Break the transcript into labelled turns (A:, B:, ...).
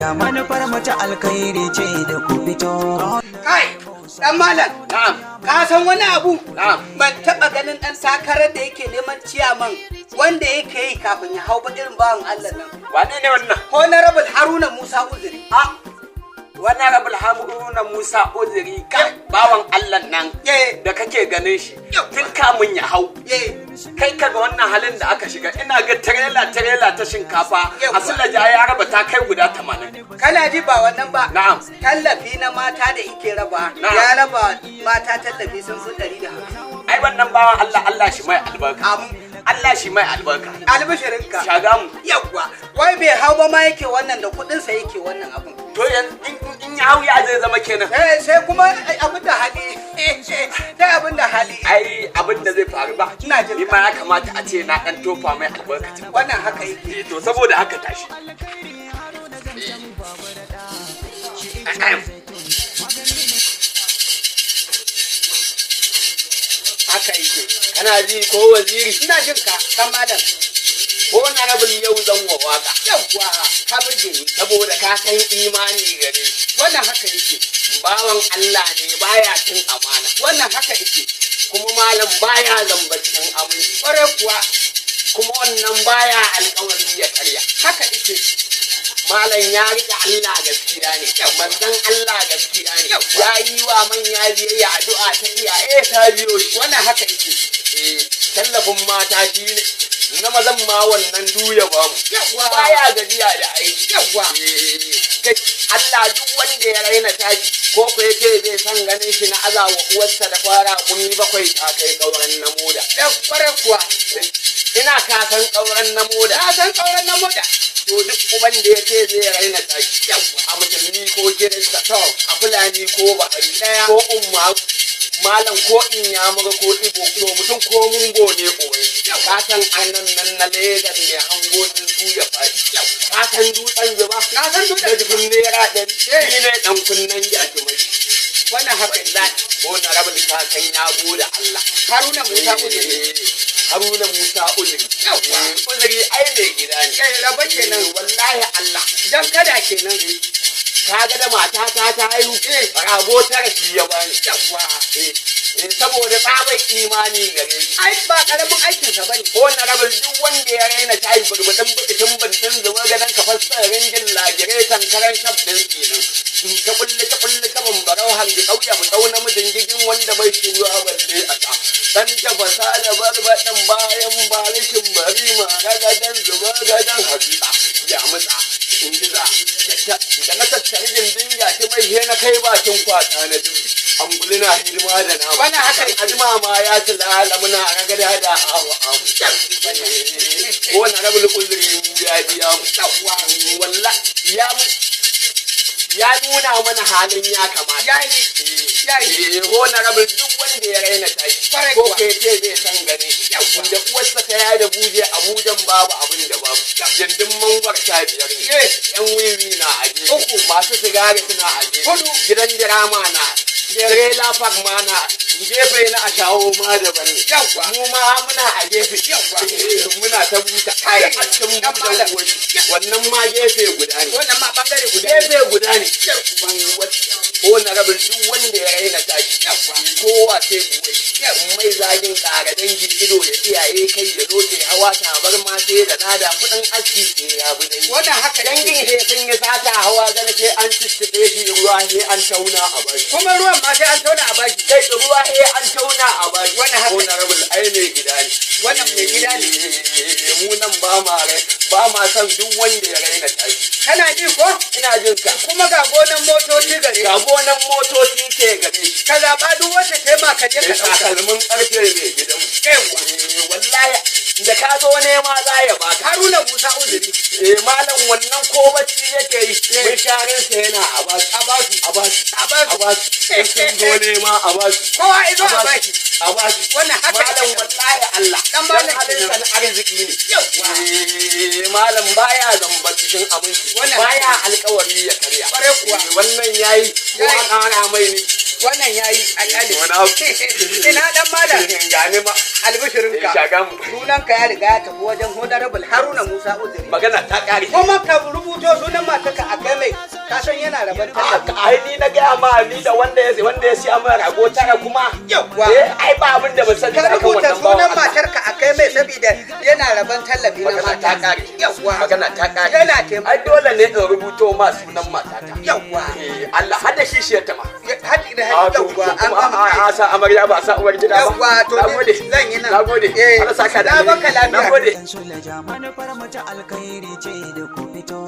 A: Manufar mu ta alkhairi ce da ku fito.
B: Kai, dan malam.
C: Na'am.
B: Ka san wani abu?
C: Na'am.
B: Ban taba ganin dan takarar da yake neman ciyaman wanda yake yi kafin ya hau ba irin bawan Allah nan.
C: Wane ne wannan?
B: Honorable Haruna Musa Uzuri.
C: A Honorable Haruna Musa Uzuri, kai bawan Allah nan da kake ganin shi tun kamun ya hau. Kai kaga wannan halin da aka shiga, ina ga tirela tirela ta shinkafa a Sulaja ya raba ta kai guda 80.
B: Kana ji, ba wannan ba.
C: Na'am.
B: Tallafi na mata da ike raba.
C: Na'am.
B: Ya raba mata tallafi sun fi 150.
C: Ai wannan bawan Allah, Allah shi mai albarka.
B: Amin.
C: Allah shi mai albarka.
B: Albishirinka.
C: Shagamu.
B: Yawwa. Wai bai hau ba ma yake wannan, da kuɗinsa yake wannan abun.
C: To yanzu in ya hau ya zai zama kenan?
B: Eh, sai kuma abin da hali. Sai abin da hali.
C: Ai abin da zai faru ba.
B: Ina jin
C: Ni ma ya kamata a ce na dan tofa mai albarkacin.
B: Wannan haka yake.
C: Eh, to saboda haka tashi. Ahem.
B: Haka yake.
C: Kana ji ko, waziri?
B: Ina jin ka, dan malam.
C: Ko na rabin yau zan wa waka.
B: Yawwa, ka burge ni.
C: Saboda ka san imani gare shi.
B: Wannan haka yake.
C: Bawan Allah ne, baya cin amana.
B: Wannan haka yake.
C: Kuma malam baya zambacin aminci.
B: Kwarai kuwa.
C: Kuma wannan baya alkawari ya karya.
B: Haka yake.
C: Malam ya riƙe Allah gaskiya ne. Manzon Allah gaskiya ne. Ya yi wa manya biyayya, addu'a ta iyaye ta biyo shi.
B: Wannan haka yake.
C: Eh, tallafin mata shi ne. Na mazan ma wannan duya ba mu.
B: Yawwa.
C: Baya gajiya da aiki.
B: Yawwa.
C: Eh, kai Allah, duk wanda ya raina tashi ko ko yake bai san ganin shi na azawa uwarsa da fara kumi bakwai ta kai kauran na moda.
B: Ya, kwarai kuwa.
C: Ina ka san kauran na moda?
B: Na san kauran na moda.
C: To duk uban da ya ce zai raina tashi a musulmi ko kirista, a fulani ko bahari
B: Daya.
C: ko umma malam ko inyamur ko ibo ko mutum ko mungo ne oye, ka san anan nan na Legas mai hango tsuntsu ya faɗi, ka san dutsen zuba?
B: Na san dutsen.
C: Na jikin ₦100, shi ne ɗan kunnen gyatumai.
B: Wannan haka yake.
C: Wallahi ko na rabin, ka san ya gode Allah.
B: Haruna Musa Uzuri.
C: Haruna Musa Uzuri.
B: Yawwa.
C: Eh, Uzuri ai mai gida ne.
B: Eh, raba kenan.
C: Eh, wallahi Allah.
B: Dan kada kenan.
C: Ka ga da matata ta haihu, rago tara shi ya bani.
B: Yawwa.
C: Eh, eh, saboda tsabar imani gare shi.
B: Ai ba karamin aikinsa bane.
C: Ko na rabin, duk wanda ya raina shayi burbuɗin buɗin buntin zuba gadon ka fassara ringin lagire tankaran shaf ɗin tsinin. In ta kulle ta kulle ta bambarau har ki ƙauya mu ɗau namijin gigin wanda bai shiruwa balle a ta. Dan tafasa da barbaɗin bayan barikin bari ma ragadan zuba gadon hakika ya mutsa in giza da na tattari gindin yaki mai he na kai bakin kwata na jirgi. Anguli na hidima da nama.
B: Wannan haka yake.
C: Ajima ma ya ci lala muna ragada da awa amu. Ko na rabul uzuri mu ya biya mu.
B: Yawwa.
C: Walla ya mu ya nuna mana halin ya kamata.
B: Yayi. Yayi.
C: Eh, ko na rabul duk wanda ya raina tashi.
B: Kwarai
C: Ko
B: kuwa.
C: kai ce bai san gane shi.
B: Yawwa.
C: Da uwarsa ta yada buje, Abujan babu abin da babu. Gindin mangwar 15 ne.
B: Eh.
C: Yan wiwi na aje.
B: Uku.
C: Masu sigari suna aje.
B: Hudu.
C: Gidan dirama na. Trailer park ma na. Gefe na a shawo ma daban ne.
B: Yawwa.
C: Mu ma muna a gefe.
B: Yawwa.
C: Eh, muna ta buta.
B: Kai.
C: Da askin
B: Dan
C: butan
B: malam.
C: uwarshi. Wannan ma gefe guda ne.
B: Wannan ma bangare guda ne.
C: Gefe guda ne. Ko na rabin, duk wanda ya raina tashi. Kowa sai uwai. Mai zagin ƙara dangi ido ya iyaye kai ya loke hawa tabar ma sai da nada kuɗin aski sai ya bi dangi.
B: Wannan haka
C: Dangin
B: yake.
C: sai sun yi sata hawa gana sai an tuttuɓe shi ruwa sai an tauna a baki.
B: Kuma ruwan ma sai an tauna a baki.
C: Kai, ruwa sai an tauna a baki.
B: Wannan haka
C: Ko na rabin ai mai gida ne.
B: Wannan mai gida ne.
C: Eh, mu nan ba ma rai ba ma son duk wanda ya raina tashi.
B: Kana ji ko?
C: Ina jin ka.
B: Kuma ga gonan motoci gare.
C: Ga gonan motoci ke gare shi.
B: Ka zaɓa duk wacce taimaka je ka
C: Mai
B: ɗauka.
C: takalmin ƙarfe mai gidanmu.
B: Yawwa.
C: Eh, wallahi da ka zo nema za ya baka.
B: Haruna Musa Uzuri.
C: Eh, malam wannan ko bacci yake yi mun sharin sa yana a basu,
B: A basu.
C: a basu,
B: A basu.
C: a basu, in sun zo nema a basu.
B: Kowa izo a baki.
C: A basu.
B: Wannan haka
C: Malam,
B: yake.
C: wallahi Allah.
B: Dan malam
C: halin
B: kenan.
C: sa na arziki ne.
B: Yawwa.
C: Eh, malam baya zamba cikin aminci.
B: Wannan
C: Baya alkawari ya karya.
B: Kwarai kuwa.
C: Eh, wannan yayi ko
B: Yayi.
C: a ƙara mai ne.
B: Wannan yayi a kyale.
C: Wani abu.
B: Ina dan malam.
C: Gani ma.
B: Albishirinka.
C: Eh, Shagamu.
B: Sunanka ya riga ya tafi wajen Honorable Haruna Musa Uzuri.
C: Magana ta kare.
B: Kuma ka rubuto sunan matarka a kai mai, ka san yana rabon tallafi.
C: Ai ni na gaya ma, ni da wanda ya siya min rago tara kuma.
B: Yawwa.
C: Eh, ai ba abin da ban sani
B: Ka
C: akan
B: rubuta
C: wannan bawan
B: sunan
C: Allah.
B: matarka a kai mai saboda yana rabon tallafi na
C: Magana
B: mata.
C: ta kare.
B: Yawwa.
C: Magana ta kare.
B: Yana taimako.
C: Ai dole ne in rubuto ma sunan matata.
B: Yawwa.
C: Eh, Allah hada kishiyar ta ma.
B: Haɗi da
C: A
B: haɗi,
C: to
B: yawwa, an
C: kuma
B: gama
C: a a sa amarya ba a sa uwar gida ba.
B: Yawwa, to ni
C: Nagode.
B: zan yi nan.
C: Nagode.
B: Eh,
C: Allah saka da
B: na
C: alheri.
B: baka lafiya.
C: Nagode.
A: Dan Suleja, manufar mu ta alkhairi ce da ku fito.